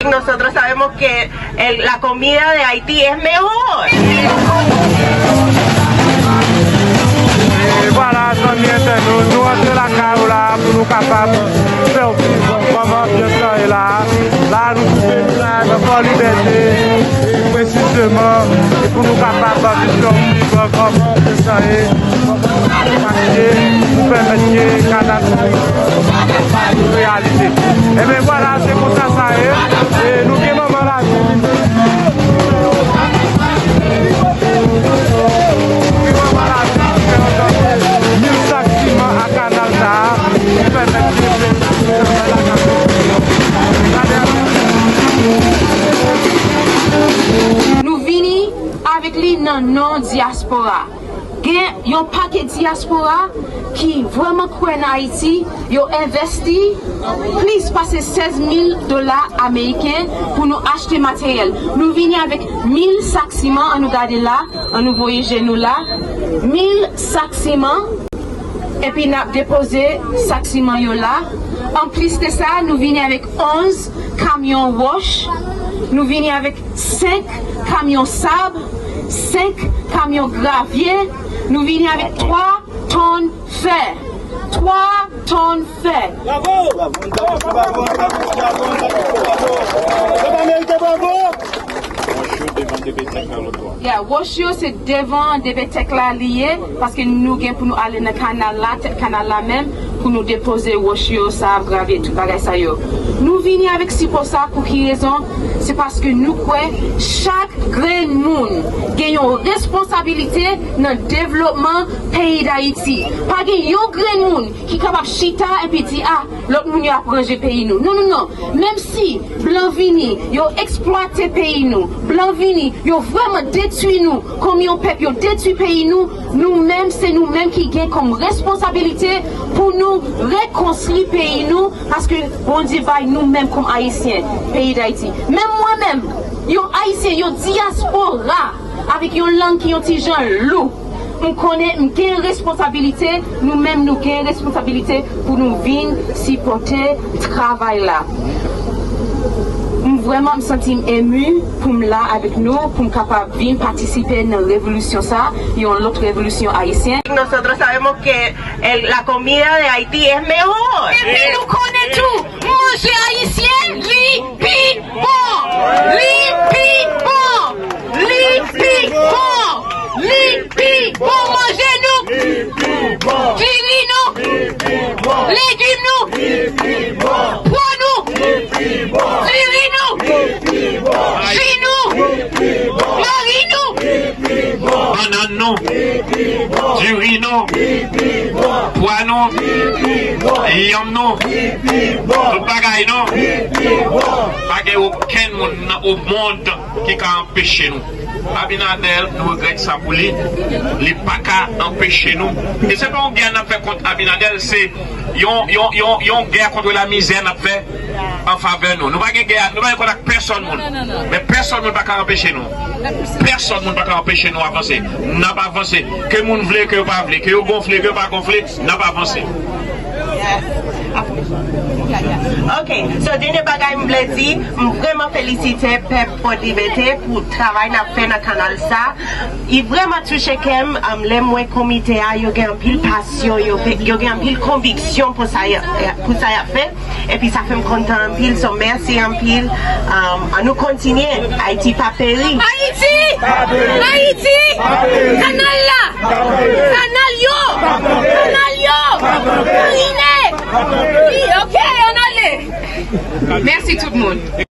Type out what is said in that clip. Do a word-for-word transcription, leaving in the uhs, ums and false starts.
Nosotros sabemos que el- la comida de Haití es mejor. E vwala, zanmi entènot, nou antre lakay ou la pou nou kapab fè w viv kòman anbyans lan ye la. La, nou twouve nou la nan Fò Libète, e presizeman, e pou nou kapab fè w viv kòman anbyans lan ye. Mache pou pèmèt ke kanal sa yo reyalize. Ebyen vwala, se konsa sa ye. E nou gen manman lavil. Nou gen manman lavil ki fè antre mil sak siman a kanal sa a pou pèmèt ke Nou vini avèk li nan non dyaspora. Gen yon pakèt dyaspora ki vrèman kwè nan Ayiti, yo envèsti plis pase sèz mil dola ameriken pou nou achte materyèl. Nou vini avèk mil sak siman, ann nou gade la, ann nou voye je nou la, mil sak siman, epi n ap depoze sak siman yo la. Anplis de sa, nou vini avèk onz kamyon wòch, nou vini avèk senk kamyon sab, senk kamyon gravye, nou vini avèk twa tòn fè. Twa tòn fè. Bravo! Bravo, bravo, bravo, bravo, bravo, bravo. Yo pa merite bravo? Wòch yo devan D P Tech la lòt bò. Yeah, wòch yo se devan D P Tech la li ye, paske nou gen pou nou ale nan kanal la, tèt kanal la menm, pou nou depoze wòch yo, sab, gravye, tout bagay sa yo. Nou vini avèk sipò sa pou ki rezon? Se paske nou kwè chak grenn moun gen yon responsabilite nan devlopman peyi Dayiti. Pa gen yon grenn moun ki kapab chita epi di, "Ah, lòt moun yo ap ranje peyi nou." Non, non, non. Menm si blan vini, yo eksplwate peyi nou, blan vini, yo vrèman detwi nou, kòm yon pèp, yo detwi peyi nou, nou menm, se nou menm ki gen kòm responsabilite pou nou rekonstwi peyi nou, paske Bondye bay nou menm kòm Ayisyen, peyi Dayiti. Menm mwen menm, yon Ayisyen, yon dyaspora, avèk yon lang ki yon ti jan lou. M konnen m gen responsablite, nou menm nou gen responsablite pou nou vin sipòte travay la. M vrèman m santi m emu pou m la avèk nou, pou m kapab vin patisipe nan revolisyon sa, yon lòt revolisyon ayisyen. Nosotros sabemos que el- la comida de Haití es mejor. Epi nou konnen tou, manje ayisyen, li pi bon! Li pi bon! Li pi bon! Li pi bon manje nou! Diri nou! Legim nou! Pwa nou! Diri nou! Ji nou! Mari nou! Bannann nou! Diri nou! Pwa nou! Yanm nou! Tout bagay nou! Pa gen okenn moun nan o mond ki ka anpeche nou. Abinader, nou regrèt sa pou li, li pa ka anpeche nou. E se pa yon gè n ap fè kont Abinader, se yon, yon, yon, yon gè kont lamizè n ap fè an favè nou. Nou pa gen gè, nou pa gen kont ak pèsòn moun. Men pèsòn moun pa ka anpeche nou. Pèsòn moun pa ka anpeche nou avanse. N ap avanse. Ke moun vle, ke yo pa vle, ke yo gonfle, ke yo pa gonfle, n ap avanse. Ok, so, dènye bagay m vle di, m vrèman felisite pèp Fò Libète pou travay n ap fè nan kanal sa. Li vrèman touche kè m, um, lè m wè komite a, yo gen anpil pasyon, yo, yo gen anpil konviksyon pou sa y ap, pou sa y ap fè. Epi sa fè m kontan anpil, so mèsi anpil. Um, ann nou kontinye. Ayiti pa peri. Ayiti! Ayiti! Kanal la! Kanal yo! Kanal yo! Marine! Wi, ok, ann ale! Mèsi tout moun.